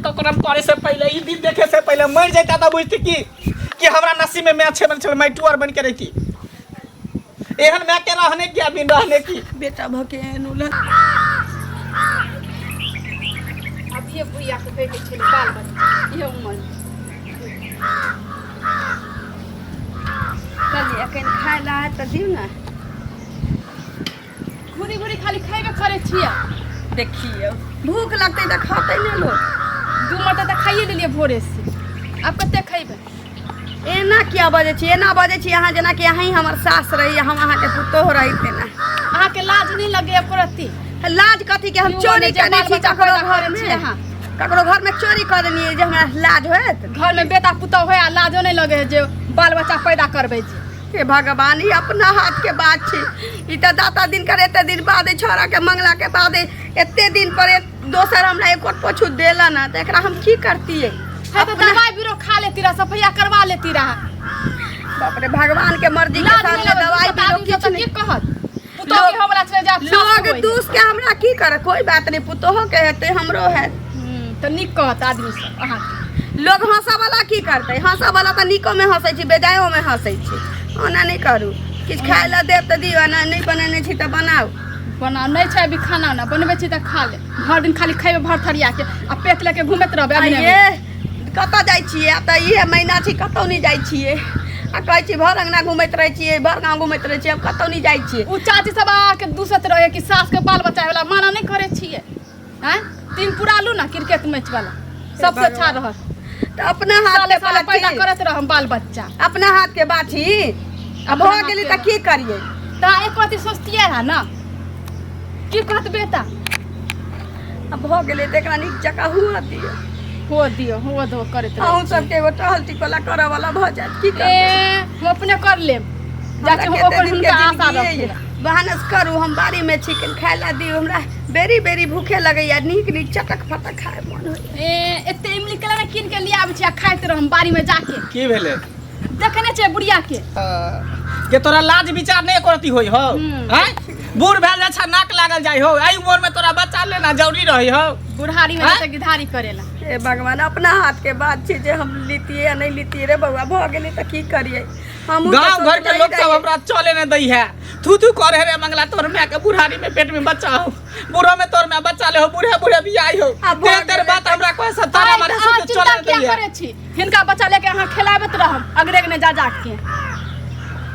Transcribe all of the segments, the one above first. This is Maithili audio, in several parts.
ककरो पड़े से पहले ई दिन देखे से पहले मर जाता त बुझती कि कि हमरा नसीब में मैच छे छल मैं टूअर बन के रहती एहन मैं के रहने की बिन रहने की बेटा भऽ के एहन उलझ अभिये भुइया के होइके छलै बाल बच्चा इहे उमर कहलियै एखन खाय लए आयत तऽ दियौ ने। घुरी घुरी खाली खयबे करै छियै। देखियौ भूख लगतै तऽ खतै ने लोक। दू मटर तऽ खाइए लेलियै भोरे से, आब कते खयबै? एना किया बजै छी? एना बजै छी अहाँ जेनाकि अहीं हमर सास रही, हम अहाँके पुतोह रही तेना। अहाँके लाज नहि लगैए प्रति? लाज कथी के? हम की चोरी जे केने बाल छी बच्चा ककरो पैदा घर करै में छी अहाँ? ककरो घर में चोरी कऽ देलियै जे हमरा लाज होयत? घर में बेटा पुतोह होय आ लाजो नहि लगे है जे बाल बच्चा पैदा करबै जे। हे भगवान, ई अपना हाथ के बात छी। ई तऽ दाता दिन कर एते दिन बाद ई छौड़ा के मंगला के बाद एते दिन पर दोसर हमरा एको पोछू देला ना, तऽ एकरा हम की करतियै? है तऽ दवाई बीरो खा लेती रह, सफैया करवा लेती रह। बाप रे, भगवान के मर्जी के लाज नहि सामने लगै दवाई दोसर बीरो आदमी किछु सब नहि। की कहत? पुतोह के होवला छलै जे आब सास लोग होय। दूस के हमरा की करे? कोई बात नहीं, पुतोहो के हेतै हमरो हैत। तऽ नीक कहत आदमी सब अहाँके। लोग हंसऽ वाला की करतै? हंसऽ वाला तऽ नीको में हंसै छै, बेजायो में हंसै छै। ओना नहि करू, किछु खाय लए देब तऽ दियौ, ना नहि बनेने छी तऽ बनाउ। बना नहि छै अभी खाना उना बनबै छी तऽ खा ले। भरि दिन खाली खैबै भर थरिया के आ पेट लेके घूमैत रहबै अभी। आइये कतऽ जाइ छियै? आब तऽ इहे महीना छै, कतहु नहि जाइ छियै। आ कहै छी भर अंगना घूमैत रहै छियै, भर गाँव घूमैत रहै छियै, आब कतहु नहि जाइ छियै। ओ चाची सब अहाँके दूसैत रहै कि सासके बाल बच्चा वाला माना नहि करै छियै। आँय तीन पुरा लू ना क्रिकेट मैच वाला सबसे अच्छा रहत। तऽ अपना हाथ साले के साले बात पैदा छी। करैत रहम बाल बच्चा। अपना हाथ के बात छी, आ अपना भऽ हाथ गेली के तऽ बात। की करियै? तऽ एको अथी सोचतियै है ना की कहत बेटा? आ भऽ गेलै तऽ एकरा नीक जकाँ हुअ दियौ। हो दियौ, हो दो करैत रहै अहूँ छी। सबके एगो टहल टिकोला करऽ वाला भऽ जायत, की करबै? ए हम अपने कर लेब हमरा जाके हम कते ओकर दिन के हुनका आशा जिनगी रखू। अइ। भानस करू, हम बाड़ी में छी, कनि खाय ला दियौ हमरा। बेरी बेरी भूखे लगैया, नीक नीक चटक फटक खाय मन होइया। ए एते इमली केला ने कीन के लिया आबै छी आ खाइत रहम बाड़ी में जाके। की भेलै? देखने छै बुढ़िया के। के तोरा लाज विचार नहीं करती होई हो? हैं बूढ़ भेल जाइ छै, नाक लागल जाइ हो, एहि उम्र में तोरा बच्चा लेना जरूरी रही हो। बुढ़ारी में आँय? तऽ गिधारी करेला। हे भगवान, अपना हाथ के बात छै जे हम लितियै या नहि लितियै। रे बौआ, भऽ गेलै तऽ की करियै? हमहूँ तऽ गांव घर के सोचने लोग सब रहियै। हमरा चले न दै है, थू थू करे रे मंगला तोर माय के बुढ़ारी में पेट में बच्चा हो, बूढ़ो में तोर माय बच्चा ले हो, बूढ़े बूढ़े बियाह हो। आ भऽ तेर तेर गेलै। बात हमरा कोई सब तारा आँय, मारे अहाँ सब चिंता चले न किया दै है। करै छी? हिनका बच्चा लेके अहाँ खेलाबैत रहम अगरेग ने जा जा के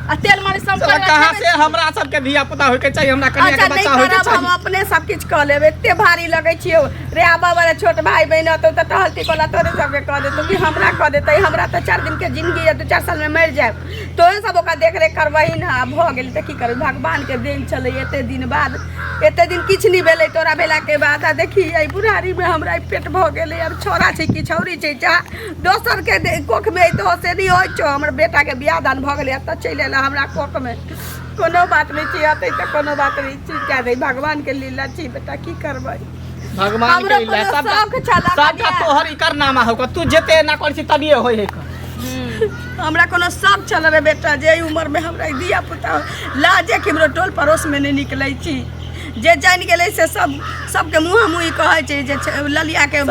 आ तेल मालिश हम साला करबै। कहाँ से हमरा सबके धिया पुता होय के चाहिए, हमरा कनिया अच्छा के नहि बच्चा होय के करब, हम चाहिए। अपने सब किछु कऽ लेब। एते भारी लगै छियौ रे। आबऽ वाला छोट भाई बहिन होतौ तऽ टहल टिकोला तोरे सबके कऽ देतौ कि हमरा कऽ देतै? हमरा तऽ 4 दिन के जिंदगी यऽ, 2-4 साल में मरि जायब, तोहे सब ओकरा देख रेख करबही ने। आ भऽ गेलै तऽ की करबै? भगवान के देन छलै। एते दिन बाद, एते दिन किछु नहि भेलै तोरा भेलाके बाद, आ देखी एहि बुढ़ारीमे हमरा ई पेट भऽ गेलै। आब छौड़ा छै कि छौड़ी छै, जा दोसरके कोखमे अयतौ से नहि होइ छौ। हमर बेटाके बियाह दान भऽ गेलै, एतऽ चलि एलै हमरा कोखमे। कोनो बात नहि छै, अतै तऽ कोनो बात नहि छै, क्या दै भगवानके लीला छै बेटा, की करबै? भगवान हमरो के लीला कोनो सबटा शौक छलऽ सबटा कनिया। तोहर इकर नामा होकर तू जेते एना करै छी तभिए होय है। हमरा कोनो शौक छल रे बेटा जे एहि उमरमे हमरा ई धिया पुता लाजे कि हमरो टोल पड़ोसमे नहि निकलै छी। जे जानि गेलै से सब सबके मुँह मुँही कहै छै जे ललियाके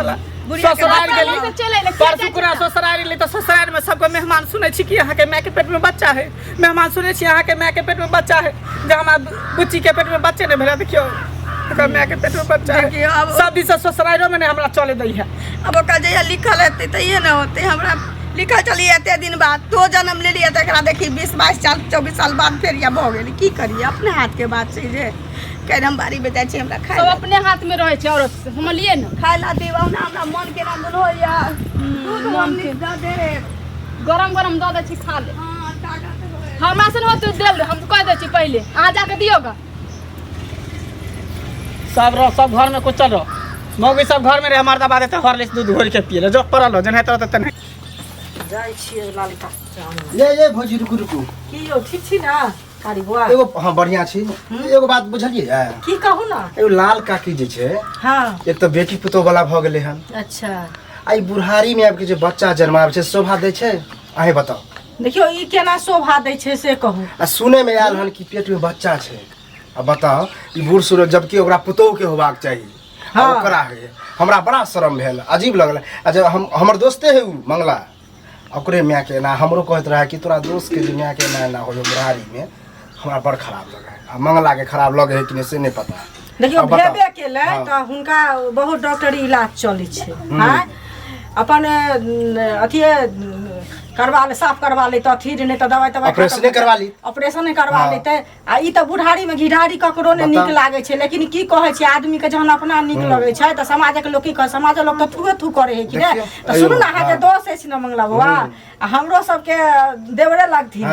बुढ़िया के ससुराल बच्चा गेली भऽ- चलि अयलै, परसू कुरा ससुराल गेली तऽ ससुराल में सबके मेहमान सुनै छी कि अहाँके माय के पेट में बच्चा है, मेहमान सुनै छी अहाँके माय के पेट में बच्चा है, जे हमरा बुच्ची के पेट में बच्चे नहि भेलै, देखियौ ओकर माय के पेट में बच्चा है। देखियौ, आब- सब दिन से ससुरालो में नहि हमरा चले दै है। अब ओकरा जहिया लिखल हेतै तहिये ने होतै। हमरा लिखल चलिए एते दिन बाद तो जन्म लेलियै तऽ एकरा देखी 20-22 साल 24 साल बाद फेर या भऽ गेलै। की करियै? अपने हाथके बात छै जे काल्हि हम बाड़ी बेचै छी, हमरा खाय सब ला अपने हाथ में रहै छै औरत से, समझलियै ने? खाय ला देब ने हमरा मन केना दुन होइया। दूध मन हम के- दऽ देब, गरम गरम दऽ दै छी, खा ले। हँ, ताकत होय। हमरा से होत देल, हम कह दै छी पहिले, अहाँ जाके दियौ गा। सब रह, सब घर में कुछ चल रहो मौगी सब घर में रहे, मर्दा बाद एते हॉर्लिक्स दूध घोर के पिए ले जो पड़ल हो जेनाहिते रहतै तेनाहिते। जाइ छियै लाल काका। ये ये भौजी, रुकू रुकू। की यौ, ठीक छी ने कारी बौआ? एगो हाँ बढ़िया छी। एगो बात बुझलियै? की कहू ने? एगो लाल काकी जे छै, हाँ, एक तऽ बेटी पुतोह वाला भऽ गेलै हन। अच्छा। आ ई बुढ़ारी में आबि के जे बच्चा जन्माबै छै, शोभा दै छै? अहीं बताउ। देखियौ, ई केना शोभा दै छै से कहू। आ सुनै में आयल हन कि पेट में बच्चा छै। आ बताउ, ई बूढ़ सूढ़, जबकि ओकरा पुतोह के होबाक चाही, आ हाँ। ओकरा है। हमरा बड़ा शर्म भेल, अजीब लगल। आ जब हम हमर दोस्ते है उ मंगला, ओकरे मायके एना हमरो कहैत रहै कि तोरा दोस्तके जे मायके एना एना होइ बुढ़ारीमे, हमरा बड़ खराब लगै है। आ मंगलाके खराब लगै है कि नहि से नहि पता। देखियौ, आब बताउ। भेबे केलै तऽ हुनका बहुत डॉक्टरी इलाज चलै छै। आँय, अपन अथिए करवा ले, साफ करवा ले तऽ अथी नहि तऽ दवाइ तवाइ खा कऽ ऑपरेशने करवा ली। ऑपरेशने करवा लेतै। आ ई तऽ बुढ़ारीमे घिढारी ककरो नहि नीक बताउ। लागै छै, लेकिन की कहै छै, आदमीके जहन अपना नीक लगै छै तऽ समाजक लोक की कहै? समाजक लोक तऽ थूए थू करै है कि नहि? देखियौ, तऽ सुनू ने, अइयो, अहाँके दोष अछि ने मंगला बौआ, आ हमरो सबके देवरे लगथिन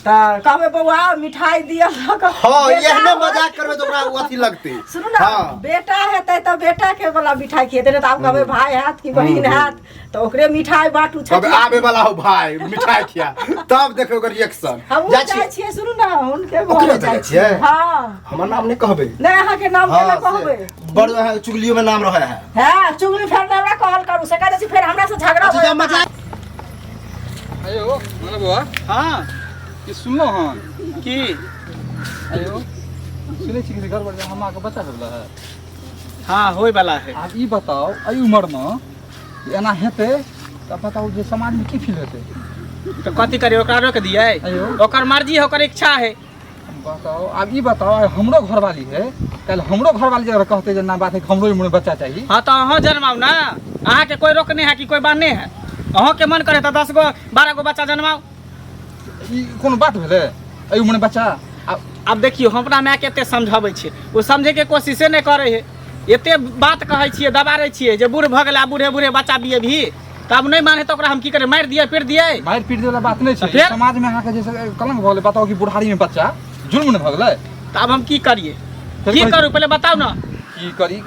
तऽ कहबै बौआ मिठाई दिअ लऽ कऽ। हाँ, बेटा एहने मजाक करबै तऽ ओकरा ओ अथी लगतै। सुनू ने, बेटा हेतै तऽ बेटा के वाला मिठाई खिएतै, नहि तऽ आब कहबै भाय हैत कि बहिन हैत तऽ ओकरे मिठाई बाँटू। कहबै आबे वाला हो भाई, मिठाई खिया, तब देखबै ओकर रिएक्शन। हमहूँ जाइ जाइ छियै। छियै, सुनू ने, हुनके ओकरे घरे ओतऽ जाइ जाइ छियै। छियै? हँ। हमर नाम नहि कहबै। नहि, अहाँके नाम केना हाँ, से कहबै? बड़ अहाँ चुगलियो में नाम रहै है। हँ, चुगली फेर हमरा कहल करू से कहै छी, फेर हमरा से झगड़ा अच्छा हो जा जायत। मजाक। अयो मने बौआ। हाँ। की सुनलहुँ हन? की? अयो सुनै छी कि गड़बड़ हम अहाँके बच्चा भेल है। हाँ, होय वाला है। आब ई बताउ, एहि उम्रमे एना हेतै तऽ बताउ जे समाजमे की फील हेतै? तऽ कथी करियै, ओकरा रोक दियै? अयो। ओकर मर्जी है, ओकर इच्छा है। बताउ, आब ई बताउ, आइ हमरो घरवाली है, काल्हि हमरो घरवाली जे अगर कहतै जे ना बात है, हमरो उम्रमे बच्चा चाही। हाँ, तऽ अहाँ जन्माउ ने, अहाँके कोइ रोकने है कि कोइ बान्हने है? अहाँके मन करे तऽ 10 गो 12 गो बच्चा जन्माउ। ई कोनो बात भेलै एहि उम्रमे बच्चा? आब आब देखियौ, हम अपना मायके एते समझाबै छियै, ओ समझैके कोशिशे नहि करै है। एते बात कहै छियै, दबारै छियै जे बूढ़ भऽ गेलै, आब बूढ़े बूढ़े बच्चा बियेबही? तऽ आब नहि माने तऽ ओकरा हम की करियै? मारि दियै, पीट दियै? मारि पीट दै वला बात नहि छै। फेर? समाजमे अहाँके जे कलंक भऽ गेलै, बताउ कि बुढ़ारीमे बच्चा जुर्म नहि भऽ गेलै? तऽ आब हम की करियै? फेर की कहै- करू, पहिले बताउ ने। की करी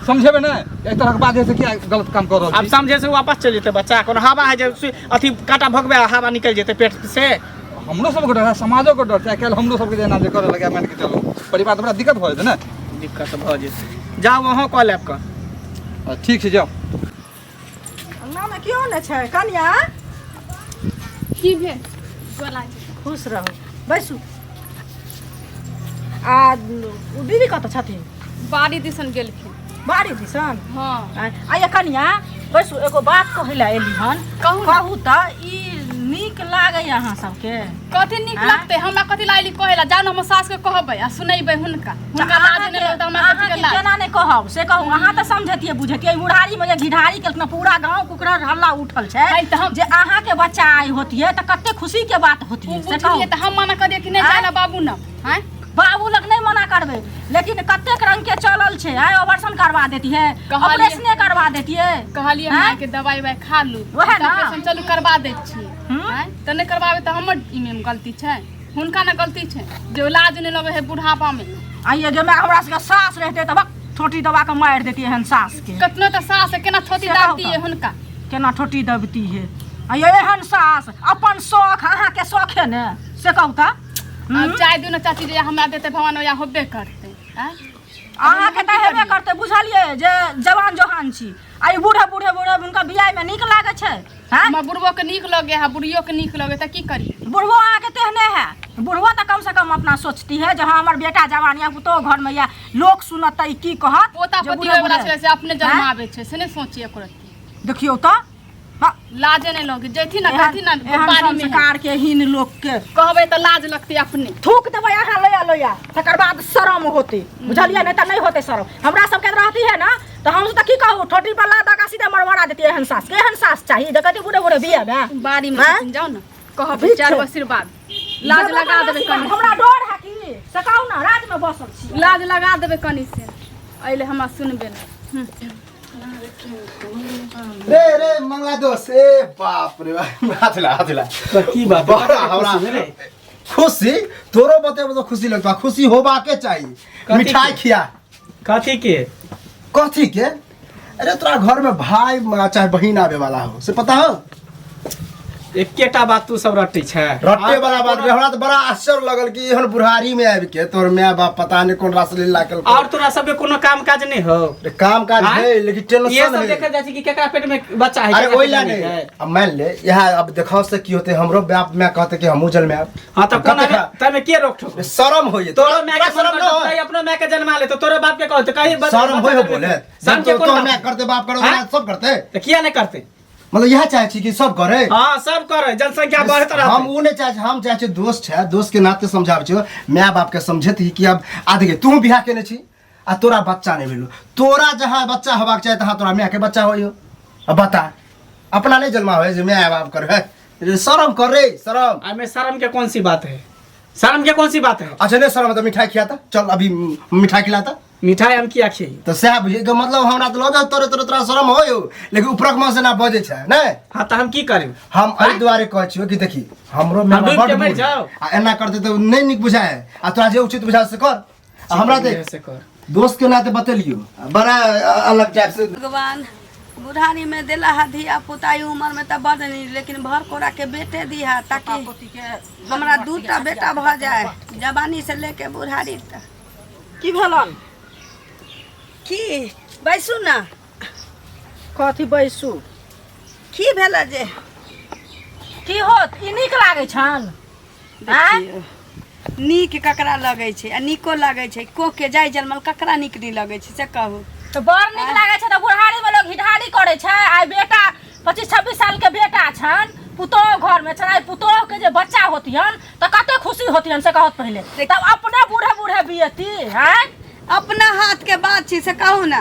समझेबै नहि? एहि तरहक बात जे छै किया गलत काम कऽ रहल आब छी? समझे से वापस चलि जेतै बच्चा? कोनो हवा है जे अथी काँटा भोगबै आ हवा निकलि जेतै पेट से? हमरो सबके डर है, समाजोके डर छै। आइ काल्हि हमरो सबके जे एना जे करऽ लगे, मानि कऽ चलू परिवार तऽ बड़ा दिक्कत भऽ जेतै ने। दिक्कत भऽ जेतै। जाउ, अहाँ कऽ लेब कऽ। ठीक छै, जाउ। अंगनामे केओ नहि छै कनिया? की भेल? गोला छै। खुश रहू, बैसू। आ ओ दीदी कतऽ छथिन? बाड़ी दिसन गेलखिन। बाड़ी दिसन? हँ। आ ये कनिया, बैसू, एगो बात कहै लए एली हन। कहू ने। कहू तऽ ई नीक लागैए अहाँ सबके? कथी नीक आँय? लगतै? हमरा कथी लागली कहै ला? जाउ ने, हमर सास के कहबै आ सुनेबै हुनका। हुनका लाज नहि लगतै, हमरा कथी के अहाँके लाज? केना नहि कहब से कहू? अहाँ तऽ समझतियै बुझतियै। बुढ़ारी मे जे घिढारी केलखिन, पूरा गाँव कुकरर हल्ला उठल छै है तऽ हम- जे अहाँके बच्चा आइ होतियै तऽ कते खुशी के बात ओ होतियै से बुझलियै कहू। तऽ हम मना कऽ दियै कि नहि आँय? जाय ला बाबू न? आँय? बाबू लग नहि मना करबै, लेकिन कतेक रंग के चलल छै। आइ ऑपरेशन करवा देती है, कहलियै- ऑपरेशने करवा देती है। कहलियै आँय? मायके दवाई उवाई खा लू। वएह ने। तऽ ऑपरेशन चलू करवा दै छी। हम्म? आँय? तऽ नहि करवाबै तऽ हमर ई मे गलती छै? हुनका ने गलती छै जे लाज नहि लगै है बुढ़ापामे। आइये जे माय हमरा सबके सास रहते तऽ बक ठोटी दबा के मारि देती एहन सास के। कतनो तऽ सास है, केना थोती से कहू दाबती है तऽ। हुनका? केना ठोटी दबती है? आइये एहन सास अपन शौख, अहाँके शौख है ने, से कहू तऽ। आब चाय दियौ ने चाची, जे हमरा देतै भगवान ओया होबे करतै। आँय? अहाँके तऽ हेबे करतै, बुझलियै जे जवान जोहान छी, आ ई बूढ़े बूढ़े बूढ़े हुनका बियाहमे नीक लागै छै? हँ, हमरा बुढ़बो के नीक लगे है, बुढ़ियो के नीक लगे, तऽ की करियै? बुढ़बो अहाँके तेहने है। बुढ़बो तऽ कम से कम अपना सोचती है जे हाँ, हमर बेटा जवान या पुतोह घरमे या, लोक सुनत तऽ ई की कहत पोता जे पोती बूढ़े होय वाला बूढ़े। छै से अपने जन्माबै छै, से नहि सोचिए एको रत्ती। देखियौ तऽ, हाँ, लाजे नहि लगे जैथिन ने एहन कहथिन ने एहन बाड़ी में है। संस्कार के हीन लोक के कहबै तऽ लाज लगतै अपने। थूक देबै अहाँ लोया लोया, तकर बाद शरम होतै, बुझलियै? नहि तऽ नहि होतै शरम। हमरा सबके रहती है ना तऽ हम तऽ की कहू, ठोटी पर ला दऽ कऽ सीधे मरमरा देती एहन सास के। एहन सास चाही जे कहती बूढ़े बूढ़े बिया मे बाड़ी में आँय? छथिन, जाउ ने कहबै। ठीक चारि छै। गो आशीर्वाद लाज लगा देबै कनि। हमरा डर है की से कहू ना? राज में बसल छी। लाज लगा देबै कनि से अइले हमरा सुनबे नहि। रे रे मंगला दोस्त, ए बाप रे बाप, हाथ ला, हाथ ला। की बात? बड़ा हमरा खुशी, तोरो बतेबो तो खुशी लगतो। खुशी होबा के चाहिए। कथी मिठाई के? खिया। कथी के? कथी के? अरे तोरा घर में भाई चाहे बहिन आवे वाला हो से पता हो? एकेटा बात तू सब रटै छै। रटे वाला बात रे, हमरा तऽ बड़ा आश्चर्य लगल कि एहन बुढ़ारी में आबि के तोहर माय बाप पता नहीं कोन रासलीला केलकौ। और तोरा सबके कोनो काम काज नहीं हो? रे, काम काज आँय? है लेकिन ये टेंशन सब है। देखल जाइ छै कि केकरा पेट में बच्चा है, अरे केकरा ओहि पेट ला में नहीं है। अब मान ले यहाँ अब देखाओ से की होते, हमरो बाप माय कहते कि हमहूँ जन्मायब। हाँ तऽ कोना कते खा- तमे के रोक ठोक? शरम होइए। तोरो माय के शरम न होय। अपनो माय के जन्मा ले तो तोरो बाप के कहते कहीं शरम होय हो बोले। शरम के तो कोन तोहर बात? माय करते, बाप करे, हाँ? सब करते। तऽ किया नहीं करते? मतलब यह चाहे छी कि सब करे। हाँ सब करे, जनसंख्या बढ़त रहते। हम उ नहीं चाहे छी, हम चाहे छी दोस्त छै, दोस्त के नाते समझाबै छी, माय बाप के समझेत ही कि अब आ देखिए तू बियाह केने छी आ तोरा बच्चा नहीं भेलो, तोरा जहाँ बच्चा होबाक चाही तहाँ तोरा माय के बच्चा होइयो। अब बता अपना नहीं जन्मा होय जे माय बाप करे। रे, शरम कर रे, शरम। आ में शर्म के कौन सी बात है? शर्म के कौन सी बात है? अच्छा नहीं शर्म तो मिठाई खियाता, चल अभी मिठाई खिलाता। मिठाई हम किया खियाई? तो सएह बुझिए के मतलब हमरा तऽ लगल तोरे तोरे तोरा शरम होयो, लेकिन ऊपरक मुँह से ना बजै छै नै। हाँ तऽ हम की करी? हम एहि दुआरे कहै छियौ कि देखी हमरो हम डूबि बड के मरि बूढ़। जाउ। आ एना करतै तऽ नहि नीक बुझाय, आ तोरा जे उचित बुझाय से कर। आ हमरा देख से कर। दोस्त के नाते बतेलियो बड़ा अलग टाइप से। भगवान बुढ़ारी में देला हा धिया पुता, ई उम्र में तऽ बड नीक, लेकिन भर कोरा के बेटे दिहा ताकि हमरा दूटा बेटा भऽ जाए जवानी से लेके बुढ़ारी तक। की भेलन? की बैसू ना। कथी बैसू? की भेल जे? की होत? ई नीक लागै छन? आँय? देखियौ, नीक ककरा लगै छै आ नीको लगै छै, कोख के जाय जनमल ककरा नीक नहि लगै छै से कहू। तऽ बड़ नीक लागै छै तऽ बुढ़ारी में लोग घिढारी करै छै। आइ बेटा 25-26 साल के बेटा छन, पुतोह घर में छन, आइ पुतोह के जे बच्चा होतिहन तऽ कते खुशी होतिहन से कहत पहिले। तब अपने बूढ़े बूढ़े बियती हैं? अपना हाथ के बात छी से कहू ना।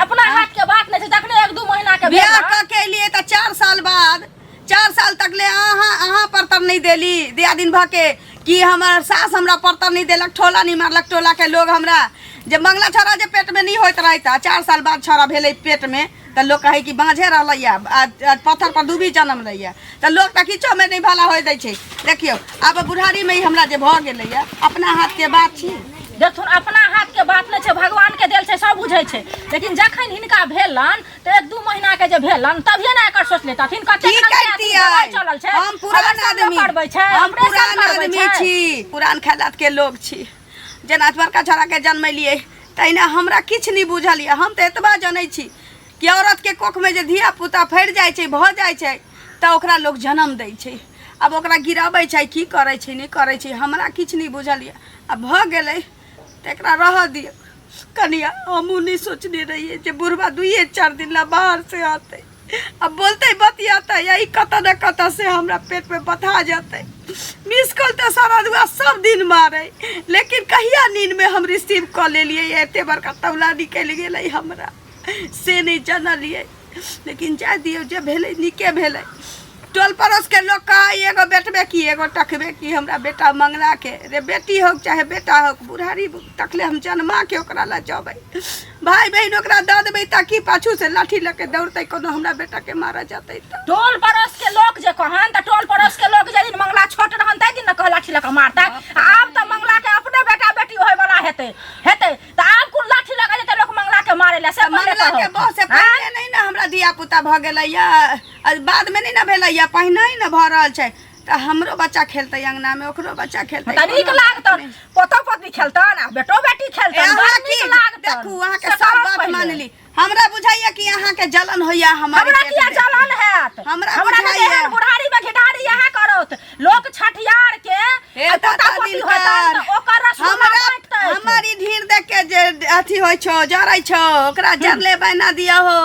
अपना हाथ के बात नहीं छै, जखने 1-2 महीना के बियाह भेल कऽ के एलियै तऽ 4 साल बाद, 4 साल तक ले अहाँ अहाँ परतर नहीं देली दिया दिन भऽ के कि हमर सास हमरा परतर नहीं देलक, ठोला नहीं मारलक, टोला के लोग हमरा जे मंगला छोरा जे पेट में नहीं होइत रहै तऽ 4 साल बाद छोरा भेलै पेट में तऽ लोग कहै कि बाँझे रहलैया आ पत्थर पर दूबी जनम लैया, तऽ लोग तऽ किछो में नहीं भला होइ दै छै। देखियौ आब बुढ़ारी में ही हमरा जे भऽ गेलैया, अपना हाथ के बात छी। देखथुन अपना हाथ के बात नहीं छै, भगवान के देल छै, सब बुझै छै, लेकिन जखन हिनका भेलन तऽ 1-2 महीना के जे भेलन तभिए ने एकर सोच लेतथिन कतेक की रंग के करतियै? दवाइ चलल छै। हम पुरान ऑपरेशन आदमी, करबै छै, हम ऑपरेशन पुरान करबै आदमी छै। छी, पुरान ख्यालात के लोग छी, जेना बड़का छोरा के जन्मेलियै तहिना हमरा किछु नहि बुझल यऽ। हम तऽ एतबा जनै छी कि औरत के कोख में जे धिया पुता फड़ि जाइ छै, भऽ जाइ छै, तऽ ओकरा लोग जन्म दै छै। आब ओकरा गिराबै छै, की करै छै नहि करै छै, हमरा किछु नहि बुझल यऽ। आब भऽ गेलै तऽ एकरा रहऽ दियौ कनिया। हमहूँ नहि सोचने रहियै जे बुढ़बा 2-4 दिन ला बाहर से अतै, अब बोलते बतियाते या ई कतऽ ने कतऽ से हमरा पेट में बथा जेतै। मिस कॉल तऽ सारा दुआ सब दिन मारे, लेकिन कहिया नींद में हम रिसीव कऽ लेलियै, एते बड़का तौला निकलि गेलै हमरा से नहि जानलियै। लेकिन जाय दियौ, जे भेलै नीके भेलै। टोल पड़ोस के लोग कहै एगो बेटबे की एगो टकबे की, हमरा बेटा मंगला के रे बेटी होक चाहे बेटा होक, बुढ़ारी तकले हम जन्मा के ओकरा लए जेबै, भाई बहिन ओकरा दऽ देबै ताकि पाछू से लाठी लऽ के दौड़तै कोनो हमरा बेटा के मारऽ जेतै तऽ। टोल पड़ोस के लोग जे कहन तऽ टोल पड़ोस के लोग जे दिन मंगला छोट रहन ताहि दिन ने कह लाठी लऽ के मारतै। आब तऽ मंगला के अपने बेटा बेटी होय वाला हेतै हेतै तऽ आब कोन लाठी लऽ के जेतै लोक मंगला के मारे लए से तऽ पहिले मंगला के कहू। बह से पहिने नहि ने हमरा धिया पुता भऽ गेलैया, आ बाद में नहि ने भेलैया, पहिने ही ने भऽ रहल छै। तऽ हमरो बच्चा खेलतै अंगना में, ओकरो बच्चा खेलतै, तऽ नीक कोनो लागतन, पोतो पोती खेलतन आ बेटो बेटी खेलतन, ए, बड़ अहाँ नीक की लागतन। देखू, अहाँके से सब कहब बात पहिले। मानली। हमरा बुझाइया कि अहाँके जलन होइया हमर हमरा पेट किया देख। जलन हैत? हमरा हमरा ने बुझाइया। एहन बुढ़ारी में घिढारी इएह करत लोक छठियार के हे आ दादा पोता पोती दिनकर, होतन तऽ ओकर रसगुल्ला हमरा बाँटतै। हमर ई ढीर देख के जे अथी होइ छौ, जरै छौ, ओकरा जरले बना दिया हो,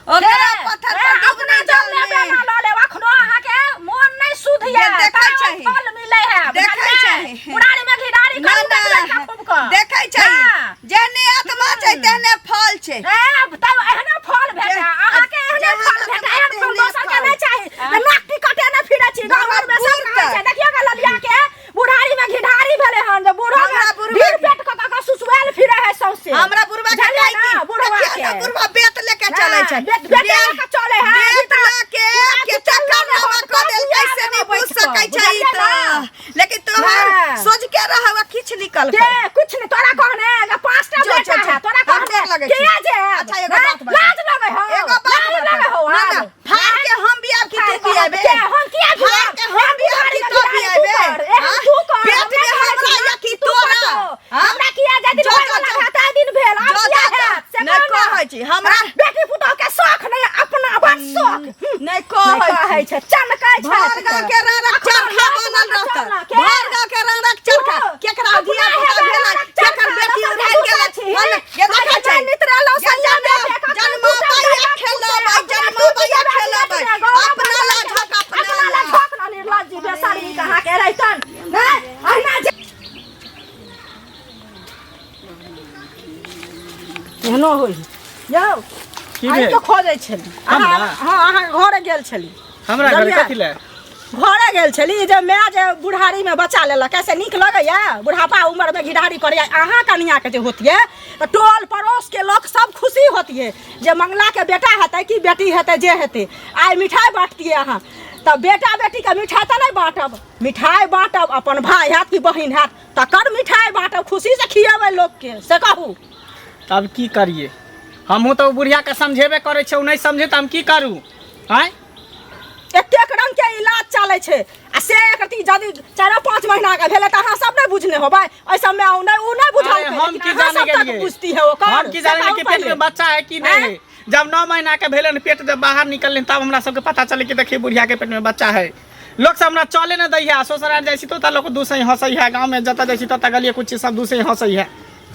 ओकरा पत्थर पर अपना डूबने जल जल लेबे में। ना लऽ लेब, अखनो अहाँके मोन नहि शुद्ध जे यऽ, देखै तैं छही। फल मिलै है, देखै बुझलियै? छही। बुढ़ारी में घिढारी ना, करू ना, बेटी बेटा खूब कऽ। देखै छही। हाँ। जेहने आत्मा छै तेहने फल छै। ए, तब एहने फल भेटै, जे- अहाँके एहने जेहन फल भेटै, एहन फल तेहने दोसर के फल। नहि चाही। तऽ नाक टिकटे नहि फिरै छी, गाँव घरमे सब हमरा कहै छै, देखियौ गे ललिया के बुढ़ारी में घिढारी भेलै हन, जे बूढ़ो हमरा में बुढ़वा भीड़ पेट कऽ कऽ कऽ सुसुआयल फिरै है सौंसे। हमरा बुढ़वा के बुझलियै कहै ना, की, बुढ़वा देखियौ के। ने, बुढ़वा बेत लेके चलै छै। बेत- बेत लऽ कऽ चलै है, बेत अभी तऽ लऽ के पूरा केते चललो नहि कारनामा होत, कऽ देलकै पूरा से नहि नहि बुझ बैठ कऽ, सकै छै ई बुझलियै तऽ। ना? लेकिन तोहर हाँ। सोच के रहब किछ निकल के कुछ नहीं तोरा कहने जे 5टा जो, बेटा जो, जो। है तोरा हम कहने डर लगै के छी। जे अच्छा, एगो हैं? बात बताउ। लाज लगै हो, एगो बात लाज लगै हो बताउ। ना, ना, आब। फाड़ के हम बियाब कि तू फाड़ के बियाबे? हम किया हम लोक नहि कहै कहै छै चनकै छै भर गाँव के रंगक चरखा बनल रहतै भर गाँव के रंगक चरखा केकरा धिया पुता भेलै केकर बेटी उड़ायल गेलै बोल ये देखै छै जन्म बैया खेलबै जन्म बैया खेलबै अपना ला झक अपना ला झक ना निर्लज्ज बेशर्मी कहाँ के रहितन नहि अहिना जे एहनो होइ यौ की आइ भेल? तऽ खोजै छली हमरा? अहाँ हँ अहाँ घरे गेल छली हमरा घर बुझलियै? कथी लए घरे गेल छली जे माय जे बुढ़ारीमे बच्चा लेलक से नीक लगैया बुढ़ापा उम्रमे घिढारी करैया अहाँ कनियाके जे होतियै तऽ टोल पड़ोसके लोक सब खुशी होतियै जे मंगलाके बेटा हेतै कि बेटी हेतै जे हेतै आइ मिठाइ बाँटतियै अहाँ तऽ बेटा बेटीके मिठाइ तऽ नहि बाँटब मिठाइ बाँटब अपन भाय हैत कि बहिन हैत तकर मिठाइ बाँटब खुशीसँ खियेबै लोकके से कहू तब की करिए हमहूँ तऽ ओ बुढ़ियाके समझेबे करै छै ओ नहि समझे तऽ हम की करू आँय एतेक रंग के इलाज चलै छै आ से एकरती यदि चारि पाँच महीना के भेलै तऽ अहाँ सब नहि बुझने होबै एहि सबमे ओ नहि ओ नहि अरे बुझलकै हम लेकिन की अहाँ जाने सब तक गेलियै बुझती है ओकर हम की से जाने कहू कि पेट पहिले। में बच्चा है कि नहीं है जब 9 महीना के भेलै ने पेट जब बाहर निकललै तब हमरा सबके पता चलै कि देखिए बुढ़िया के पेट में बच्चा है लोग सब हमरा चले न दै है ससुराल जाइ छी तो लोग दूसरे हंसै है गाँव में जतऽ जाइ छी ततऽ गलिए कुछ सब दूसरे हंसै है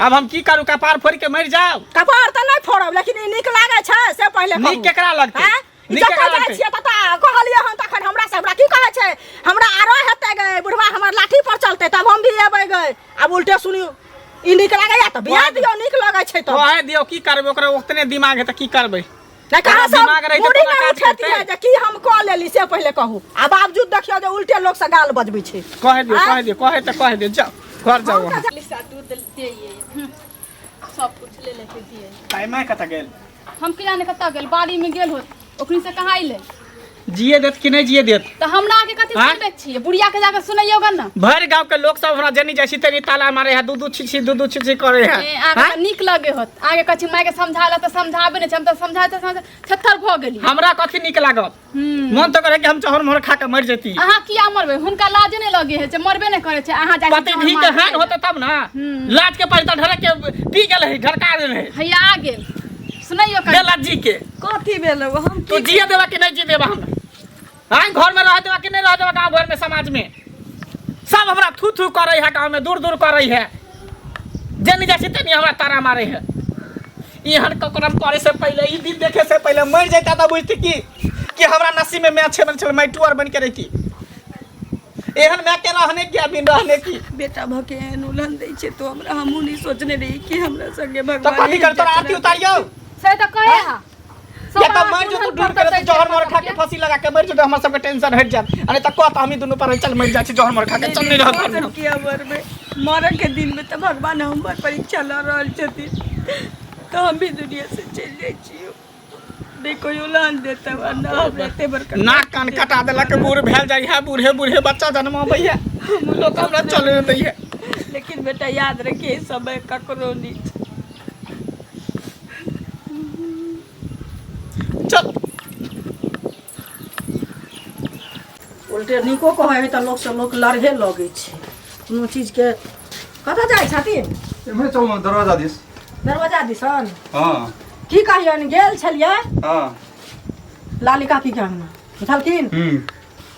अब हम की करू कपार फोड़ के मरि जाउ कपार तऽ नहि फोड़ब लेकिन ई नीक लागै छै से पहिले कहू। नीक केकरा लगतै? आँय? नीक जतऽ केकरा जाइ लगतै? छियै ततऽ कहलियै हन तखन हमरा से हमरा की कहै छै हमरा आरो हेतै गए बुढ़वा हमर लाठी पर चलतै तब हम भी एबै गए आब उल्टे सुनियौ ई नीक लागैया तऽ बियाह दियौ नीक लगै छै तऽ कहे दियौ की करबै ओकरा ओतने दिमाग है तऽ की करबै नहि कहाँ ओकरा सब दिमाग रहितै मुड़ी तऽ ओकरा नहि काज उठेती करतै। है जे की हम कऽ लेली से पहिले कहू आ बावजूद देखियौ जे उल्टे लोक से गाल बजबै छै कहे दियौ आँय? कहे दियौ कहे तऽ कहे दियौ जाउ घर जाउ अहाँ लिसा दूध दिए सब कुछ ले लेके दिए ताइ माय कतऽ गेल हम की जाने कतऽ गेल बाड़ी में गेल होत ओकनी से कहाँ अइले जिए देत कि नहि जिए देत तऽ हमरा आके कथी आँय? सुनबै छियै बुढ़िया के जाके सुनैयौ गन ने भरि गांव के लोग सब हमरा जनी जाइ छी तनी ताला मारे है दू दू छी छी दू दू छी छी करे है ए, अहाँके आँय? तऽ नीक लगे होत आगे कथी मायके समझा तऽ समझाबे नहि छै हम तऽ समझाते समझा छत्थर भऽ गेली हमरा कथी नीक लागत हम्म। मन तऽ करे कि हम चहर मोहर खा के मरि जेती अहाँ किया मरबै हुनका लाजे नहि लगे है छै मरबे नहि करै छै अहाँ जाइ छी पति जहर भी के मार हान खाइ होते तब ना लाज के पैसा ढरक के पी गेल है ढरका गेल है लए। हैया आ गेल सुनैयौ कनि बेलज्जी के कथी भेल हम तू जिए देबा कि नहीं जिए देबा हमरा आँय घर में रह देबा कि नहीं रह देबा गाँव घर में समाज में सब हमरा थू थू करे है गाँव में दूर दूर करे है जेनी जाइ छी तेनी हमरा तारा मारे है एहन ककरम करे से पहले ई दिन देखे से पहले मर जाता तऽ बुझती कि कि हमरा नसीब में मैं अच्छे बन छल मैं टूअर बन के रहती एहन मैं के रहने की अभी रहने की बेटा भऽ के एहन उलहन दै छै तो हमरा हमहूँ नहि सोचने रही कि हमरा संगे तो भगवान कथी कर एहन तोरा आरती जचना उतारियौ से तऽ कहे हा या तऽ मर जो तू दूर करे तो जहर मोर खा के फांसी लगा के मर जो तो हमर सबके टेंशन हट जात अरे तऽ कह तऽ हमही दुनू पर चल मर जाइ छी जहर मोर खा के चल नहीं रहत घर में। किया मरबै मरऽ के दिन में तऽ भगवान हमर परीक्षा लऽ रहल छथिन तऽ हम भी दुनिया से चलि जाइ छियै नहि कोइ उलान देतै आ न हमरा एते बड़का नाक कान कटा देलक बूढ़ भेल जाइ है बूढ़े बूढ़े बच्चा जन्माबै है लोक हमरा चले नहि दै है लेकिन बेटा याद रखिए समय ककरो नहीं छै। चल उल्टे नीको कहै है तऽ लोकसँ लोक लड़हे लगै छै कोनो चीजके कतऽ जाइ छथिन एम्हरे चलू ने दरवाजा दिस दरवाजा दिसन हँ की कहियनि गेल छलियै हँ लाली काकीके अंगना बुझलखिन हूँ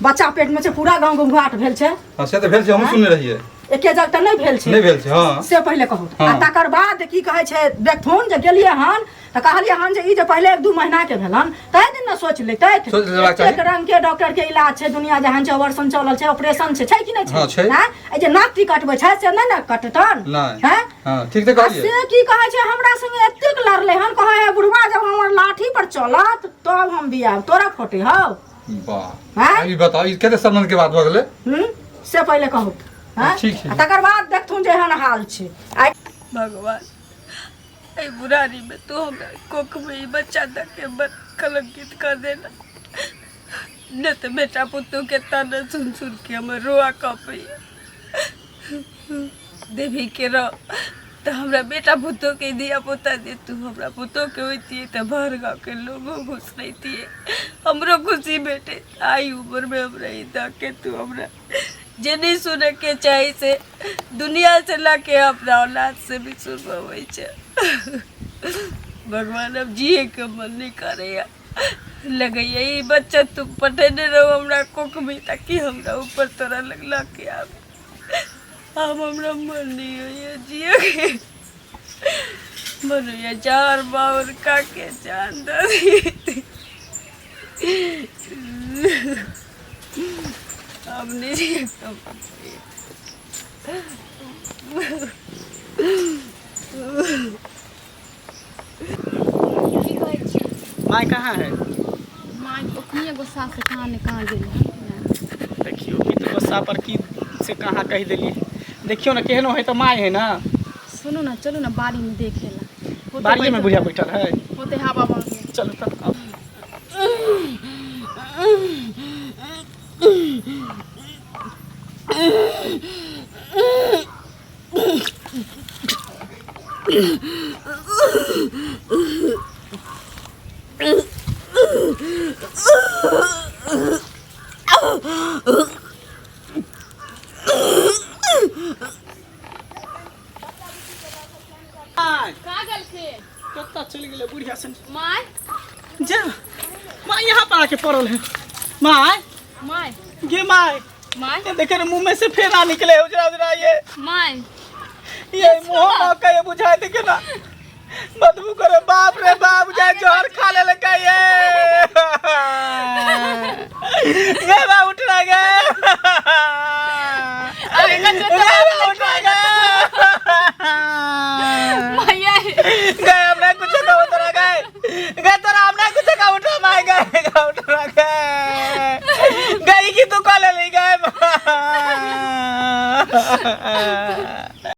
बच्चा पेटमे छै पूरा गाँव घुघाट भेल छै हँ से तऽ भेल छै हमहूँ सुनने रहियै एके जग तऽ नहि भेल छै नहि भेल छै हँ से पहिले कहू हँ। आ तकर बाद की कहै छै देखथुन जे गेलियै हन तऽ कहलियै हन जे ई जे पहिले एक दू महीना के भेलन ताहि दिन ने सोचि लेतथि सोचि लेबाक चाही। एक रंग के डॉक्टर के इलाज छै दुनिया जहान छै ऑपरेशन चलल छै ऑपरेशन छै छै कि नहि हँ, छै। आँय? एहि जे नाक कटबै छै से नहि ने कटतन नहि। हैं? हँ ठीक तऽ आ कहलियै से की कहै छै हमरा संगे एतेक लड़लै हन कहै है बुढ़वा जब हमर लाठी पर चलत तब हम बियाह तोरा फोटे हौ वाह आँय? आब ई बताउ ई कते संबंध के बात भऽ गेलै हूँ से पहिले कहू हँ ठीक छै। आ तकर बाद देखथुन जे एहन हाल छै आइ भगवान एहि बुढ़ारी में तू हमरा कोख में ई बच्चा दऽ के बड़ कलंकित कर देना नहि तऽ बेटा पुतहु के ताना सुन सुन के हमर रोआ कँपैया देवी के रह तऽ हमरा बेटा पुतहु के धिया पुता दे तू हमरा पुतहु के होइतियै तऽ भर गाँव के लोगो खुश रहितियै हमरो खुशी भेटे आई उम्र में हमरा ई दऽ के तू हमरा जे नहि सुनैके चाही से दुनिया से लऽ के अपना औलाद से भी सुनबबै छै भगवान अब जियैके मन नहि करैया लगैया ई बच्चा तू पठेने रहो हमरा कोख में ताकि हमरा ऊपर तोरा लग लग के आवे। आब हमरा मन नहीं होइए जिए के, मन होइए चार बाउर का के जान दे। अब नहीं जिए तो। की कहै छी? माय कहाँ है? माय ओखनिए गुस्सा से कहाँ ने कहाँ गेल हन। देखियो की तो गुस्सा पर की से कहाँ कहि देलियै। देखियो ने, केहनो है तऽ माय है ना। सुनू ने, चलू ने बाड़ी में देखे ला। होते। बाड़िए में बुढ़िया बैठल है। होते हवा बहने। चलू तऽ आउ। कहाँ गेलखिन? कतऽ चलि गेलै बुढ़िया सन? माय। जा माय, यहाँ पर आके पड़ल है माय। माय। गे my. My. ये देखे ने, मुंह में से फेना निकले उजरा उजरा ये। My. ये मुंह में का ये बुझाए, देखे ना बदबू करे। बाप रे बाप, जाए जहर खा ले लगा ये। ये बा उठ रहा गए। अरे ये बा उठ रहा गए। माय। गए हमने कुछ का उतरा गए, गए तोरा हमने कुछ का उठा माय गए का उठा गए गई की तू कॉल ले गए।